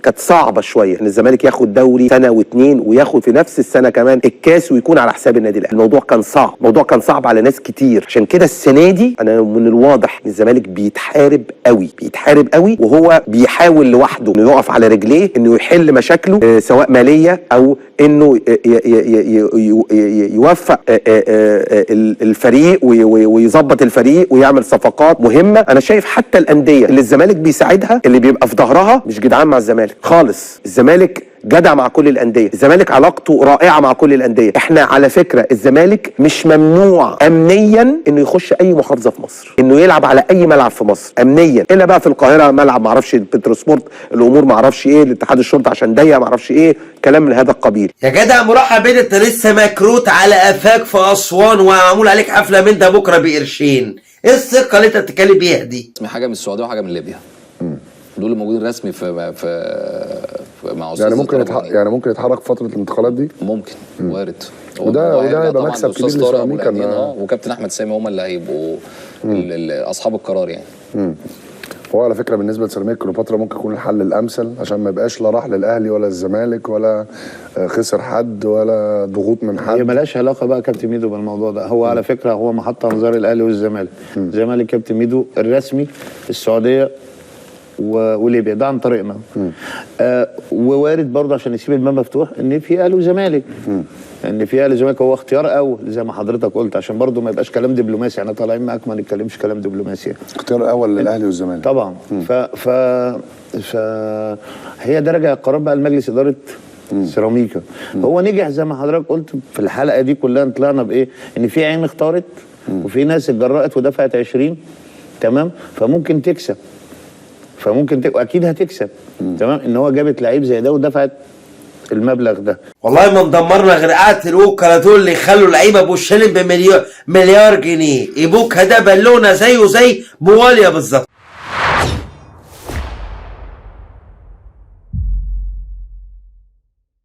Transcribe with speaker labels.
Speaker 1: كانت صعبة شوية ان الزمالك ياخد دوري سنة واتنين وياخد في نفس السنة كمان الكاس ويكون على حساب النادي الاهلي. الموضوع كان صعب، الموضوع كان صعب على ناس كتير. عشان كده السنة دي انا من الواضح ان الزمالك بيتحارب قوي، بيتحارب قوي، وهو بيحاول لوحده انه يقف على رجليه، انه يحل مشاكله سواء ماليه او انه يوفق الفريق ويظبط الفريق ويعمل صفقات مهمة. انا شايف حتى الاندية اللي الزمالك بيساعدها اللي بيبقى في ظهرها مش جدعان مع الزمالك خالص. الزمالك جدع مع كل الاندية، الزمالك علاقته رائعة مع كل الاندية. احنا على فكرة الزمالك مش ممنوع امنيا انه يخش اي محافظة في مصر، انه يلعب على اي ملعب في مصر امنيا، الا بقى في القاهرة ملعب معرفش بتروسبورت، الامور معرفش ايه، الاتحاد الشرطة عشان ضيق معرفش ايه، كلام من هذا القبيل.
Speaker 2: يا جدع مرحب بيه، انت لسه مكروت على قفاك في اسوان ومعمول عليك حفلة من ده بكره بقرشين. ايه الثقة اللي انت بتتكلم بيها دي؟
Speaker 3: حاجة من السعودية وحاجه من ليبيا. دول اللي موجودين رسمي في مع
Speaker 4: يعني ممكن يعني ممكن يتحرك في فترة الانتقالات دي؟
Speaker 3: ممكن، وارد.
Speaker 4: وده هيبقى مكسب كبير لسيراميكا.
Speaker 3: وكابتن احمد سامي هم اللي هيبقوا اصحاب القرار يعني.
Speaker 4: هو على فكرة بالنسبة لسيراميكا كليوباترا ممكن يكون الحل الامثل، عشان ما يبقاش لا راح للاهلي ولا الزمالك ولا خسر حد ولا ضغوط من حد.
Speaker 5: هي مالهاش علاقة بقى كابتن ميدو بالموضوع ده. هو على فكرة هو محط انظار الاهلي والزمالك. الزمالك كابتن ميدو الرسمي السعودية وليبيا، ده عن طريقنا. ووارد برضه عشان نسيب الباب مفتوح ان في اهلي وزمالك. ان في اهلي وزمالك هو اختيار اول زي ما حضرتك قلت، عشان برضه ما يبقاش كلام دبلوماسي، احنا طالعين معاك ما نتكلمش كلام دبلوماسي.
Speaker 4: اختيار اول للاهلي والزمالك
Speaker 5: طبعا. ف ف ف هي درجه قرار بقى المجلس ادارة سيراميكا. هو نجح زي ما حضرتك قلت في الحلقة دي كلها، طلعنا بايه؟ ان في عين اختارت وفي ناس اتجرأت ودفعت 20، تمام، فممكن تكسب، فممكن اكيد هتكسب، تمام، ان هو جابت لعيب زي ده ودفعت المبلغ ده.
Speaker 2: والله ما مدمرنا غير قعدة الوكلاء دول اللي يخلوا لعيبة ابو الشلم بمليار مليار جنيه. ايبوكا ده بالونه زيه زي بواليا بالظبط.